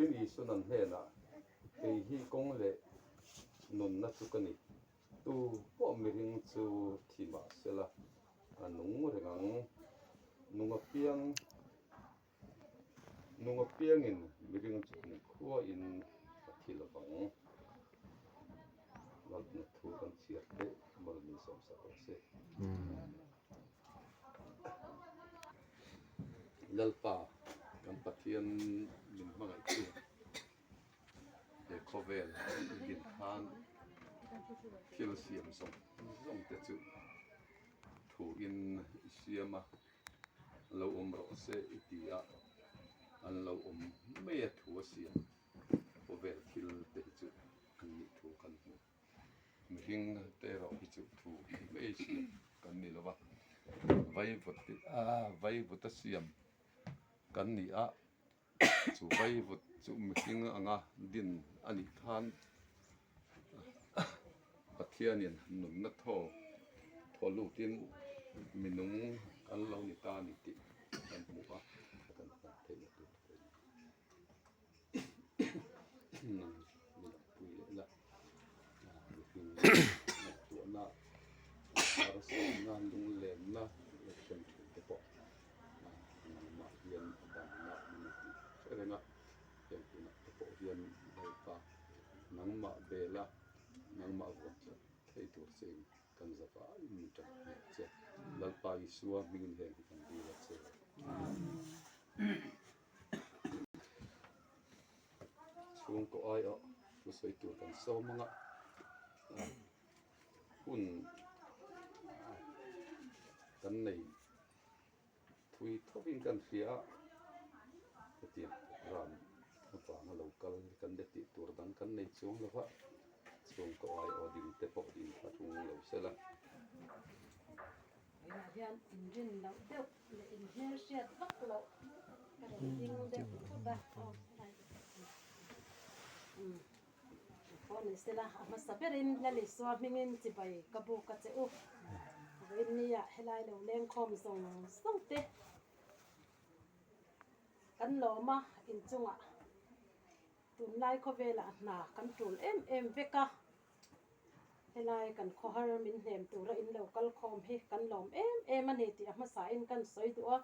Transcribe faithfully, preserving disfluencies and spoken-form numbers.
Isun an hnena, "Kei hi kawng le nunna chu ka nih. Tu pawh mi ring chu thi mah sela, a nung reng ang, nung a piang, nung a piangin mi ring chu an khuain a thi lovang." Lalpa thu kan chhiar te, mal min sawm sak raw se. Lalpa, kan Pathian min hmangaih chu, he khawvel din khan thil siam zawng zawng te chu thuin i siam a, lo um raw se i ti a, an lo um mai a thu a siam. Khawvel thil te chu an nih thu kan hmu. Mihring te erawh hi chu thu ei siam kan ni lo va. Vaivut ti, a, vaivut a siam kan ni a. Chu vaivut chu mihring anga din a nih khan, Pathianin nunna thaw, thaw lutin minung kan lo ni ta ni tih kan hmu a, kan hmu thei a tu. Nang, mi lam pui le la. A, mihring tuana, arasawmna, lunglenna, le ṭhen ṭhen te pawh, a, nangmah hian a damna min ti ṭhe reng a, hian tunah te pawh hian Lalpa, nangmah bela, nangmah vuah tlat thei tur chein kan zavai min ṭan hmel che. Lalpa Isua hmingin heng hi kan dil a che. Chhungkaw aiawh, thusawi tur kan sawm anga, a, hun, a, kan nei thui thovin kan hria a, hetiang ram avanga lo kal kan de tih tur dang kan nei chuang lo va, chhungkaw aiawh ding te pawh ding kha ṭhung lo sela. Tunah hian inrin loh deuh leh inhmelhriat vak loh ka rawn ding deuh khawp a. Aw, helai. Um, pawh ni sela, a hmasa berin Lal Isua hmingin chibai ka buk a che u. Vawiin nia helai lo lengkhawm zawng zawng te kan lawm a, in chungah tunlai khawvela hna kan tul em em vek a. Helai kan khawhar min hnem tura in lo kal khawm hi kan lawm em em a ni tih a hmasain kan sawi duh a.